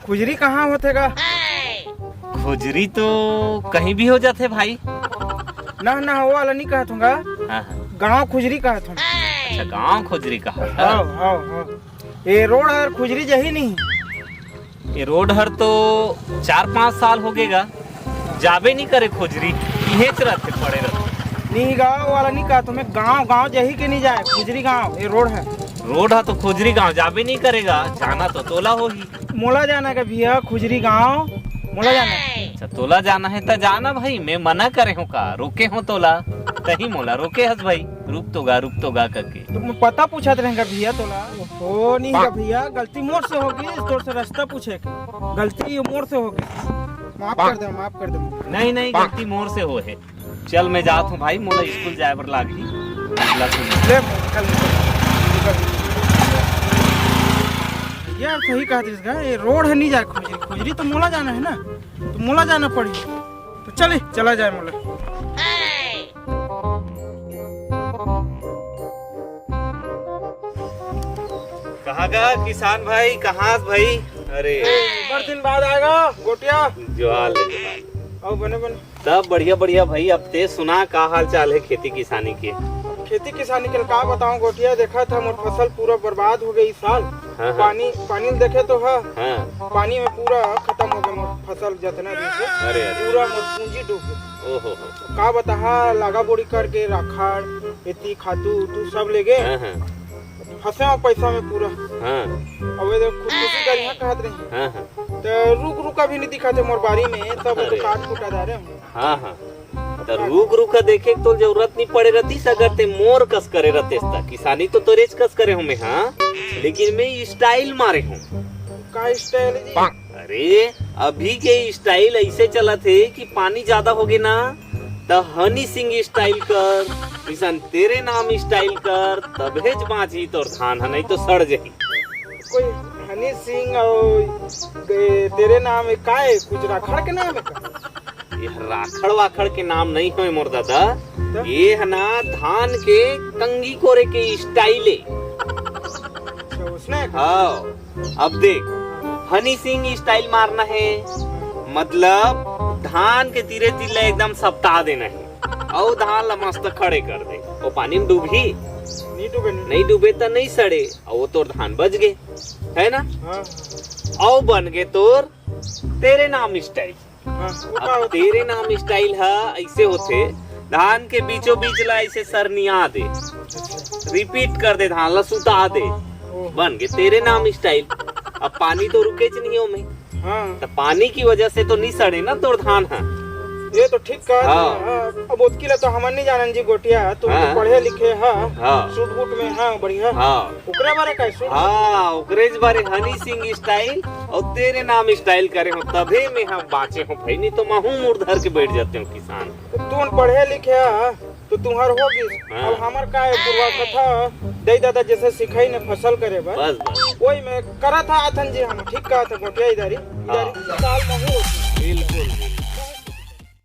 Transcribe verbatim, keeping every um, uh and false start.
खुजरी कहाँ होथे गा? खुजरी तो कहीं भी हो जाथे भाई। ना ना, वो वाला नहीं कहत हूँ गा। हाँ, हाँ। गाँव खुजरी कहत हूँ। अच्छा, गाँव खुजरी कहा। हाँ हाँ हाँ। ये रोड हर खुजरी जही नहीं। ये रोड हर तो चार पाँच साल हो गेगा, जाबे नहीं करे खुजरी, इहेच रहथे, पड़े रहथे। नहीं, गाँव वाला नहीं कहत हूँ मैं, गाँव, गाँव जही के नहीं जाए, खुजरी गाँव, ये रोड है। रोड है तो खुजरी गाँव जाबे नहीं करेगा, जाना तो तोला होही। मोला जाना का भैया, खुजरी गाँव, मोला जाना है। अच्छा, तोला जाना है त जाना भाई, मैं मना करे हूँ का, रोके हूँ तोला, तही मोला रोके हस भाई, रुक तो गा, रुक तो गा करके। तो मैं पता पूछत रहेंगा भैया तोला। ओ नहीं गा भैया, गलती मोर से होगी, तोर से रास्ता पूछे के। गलती ये मोर से होगी, माफ कर दे, माफ कर दे। नहीं नहीं, गलती मोर से हो है। चल, मैं जात हूँ भाई, मोला स्कूल जाए बर लागही। अगला सुन। ले, चल, निकल। यार, सही कहत रहिस गा, ये रोड है, नहीं जाए खुजरी, खुजरी तो मोला जाना है ना, तो मोला जाना पड़ी। तो चले, चला जाए मोला। कहाँ गा किसान भाई, कहाँ भाई? अरे, बड़ दिन बाद आएगा गोटिया। जोहार ले, जोहार। आओ, बने बने। तब बढ़िया बढ़िया भाई, अब ते सुना, का हाल चाल है खेती किसानी के? खेती किसानी के का बताऊं गोटिया, देखा था मोर फसल पूरा बर्बाद हो गई इस साल। हाँ, हाँ। पानी, पानी ल देखे तो है, हाँ। पानी में पूरा खत्म हो गया मोर फसल, जितना दिन से अरे, अरे। पूरा मोर पूंजी डूब गई। ओहो हो। का बताहा, लागा बोड़ी करके राखड़, एती खातू उतू सब ले गए। हाँ, हाँ। फंसे हो पैसा में पूरा। हाँ। अब ये देख, खुदकुशी करिहा कहत रही। हाँ, हाँ। तो रुख रुखा भी नहीं दिखाते मोर बारी में, सब तो अरे। काट कुटा डारे हूँ। हाँ, हाँ। त रुख रुखा देखे के तो जरूरत नहीं पड़े रहती, अगर ते मोर कस करे रहते त। किसानी तो तोरेच कस करे हूँ मैं, हाँ, लेकिन मैं स्टाइल मारे हूँ। का स्टाइल जी? अरे, अभी के स्टाइल ऐसे चलत हे कि पानी ज्यादा होगे ना, त हनी सिंह स्टाइल कर, किसान तेरे नाम स्टाइल कर, तभेच बाँचही तोर धान ह, नहीं तो सड़ जाही। कोई हनी सिंह और तेरे नाम है, का है? कुछ राखड़ के नाम है का? ये राखड़ वाखड़ के नाम नहीं होय मोर दादा, तो? ये है ना धान के कंगी कोरे के स्टाइल है। अच्छा, उसने? हाँ, अब देख, हनी सिंह स्टाइल मारना है, मतलब धान के तीरे तीर ला एकदम सपटा देना है, और धान ला मस्त खड़े कर दे, वो पानी में डूबही? नहीं डूबे, नहीं। नहीं डूबे त नहीं सड़े, और वो तोर धान बच गए, है ना? हाँ। और बन गए तोर तेरे नाम स्टाइल। हाँ, वो का अब होता? तेरे नाम स्टाइल ह ऐसे होथे, धान के बीचों बीच ला ऐसे सरनिया दे, अच्छा। रिपीट कर दे, धान ला सुता दे, ओह। बन गए तेरे नाम स्टाइल। अब पानी तो रुकेच नहीं हो में, हाँ। तो पानी की वजह से तो नहीं सड़े ना तोर धान ह। ये तो ठीक कहा हाँ। तुमने, हाँ। अब ओतकी ला तो हमन नहीं जानन जी गोटिया, तुम हाँ। तो पढ़े लिखे हा, हाँ। सूट बूट में हा, बढ़िया। हाँ। ओकरे बारे का सुन। हाँ, ओकरे बारे हनी सिंह स्टाइल और तेरे नाम स्टाइल करे हो, तभे में हम बाँचे हो भाई, नहीं तो महू मुड़ धर के बैठ जाते हो किसान। तो तुम पढ़े लिखे हा, तो तुम्हार हो गई। हाँ। अब हमर का है, पूर्वा कथा, दई दादा जैसे सिखाई ने फसल करे बर। बस, बस। वही में करत हा अथन जी हम, ठीक कहा था गोटिया इधर ही, इधर ही हाँ। साल महू होती। बिल्कुल, बिल्कुल।